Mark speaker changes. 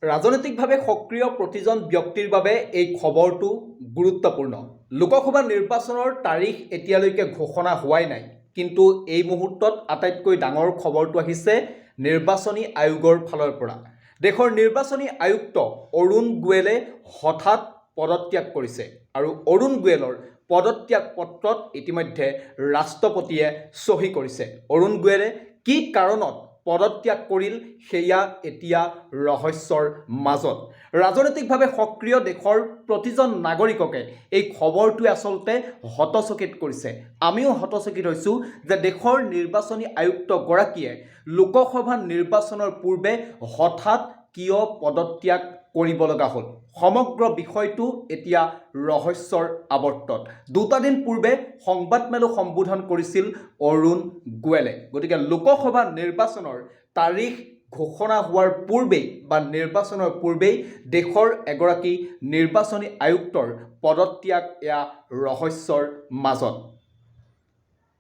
Speaker 1: ৰাজনৈতিকভাৱে সক্ৰিয় প্ৰতিজন ব্যক্তিৰ বাবে এই খবৰটো গুৰুত্বপূৰ্ণ। লোকসভা নিৰ্বাচনৰ তাৰিখ এতিয়ালৈকে ঘোষণা হোৱাই নাই, কিন্তু এই মুহূৰ্তত আটাইতকৈ ডাঙৰ খবৰটো আহিছে নিৰ্বাচনী আয়োগৰ ফালৰ পৰা। দেশৰ নিৰ্বাচনী আয়ুক্ত অৰুণ গোৱেলে হঠাৎ পদত্যাগ কৰিছে আৰু অৰুণ গোৱেলৰ পদত্যাগ পত্ৰত ইতিমধ্যে ৰাষ্ট্ৰপতিয়ে চহী কৰিছে। অৰুণ গোৱেলে কি কাৰণত পদত্যাগ কৰিল, সেয়া এতিয়া ৰহস্যৰ মাজত। ৰাজনৈতিকভাৱে সক্ৰিয় দেশৰ প্ৰতিজন নাগৰিককে এই খবৰটোৱে আচলতে হতচকিত কৰিছে। আমিও হতচকিত হৈছোঁ যে দেশৰ নিৰ্বাচনী আয়ুক্তগৰাকীয়ে লোকসভা নিৰ্বাচনৰ পূৰ্বে হঠাৎ কিয় পদত্যাগ কৰিব লগা হ'ল। সমগ্ৰ বিষয়টো এতিয়া ৰহস্যৰ আৱৰ্তত। দুটা দিন পূৰ্বে সংবাদমেলো সম্বোধন কৰিছিল অৰুণ গোৱেলে। গতিকে লোকসভা নিৰ্বাচনৰ তাৰিখ ঘোষণা হোৱাৰ পূৰ্বেই বা নিৰ্বাচনৰ পূৰ্বেই দেশৰ এগৰাকী নিৰ্বাচনী আয়ুক্তৰ পদত্যাগ, এয়া ৰহস্যৰ মাজত।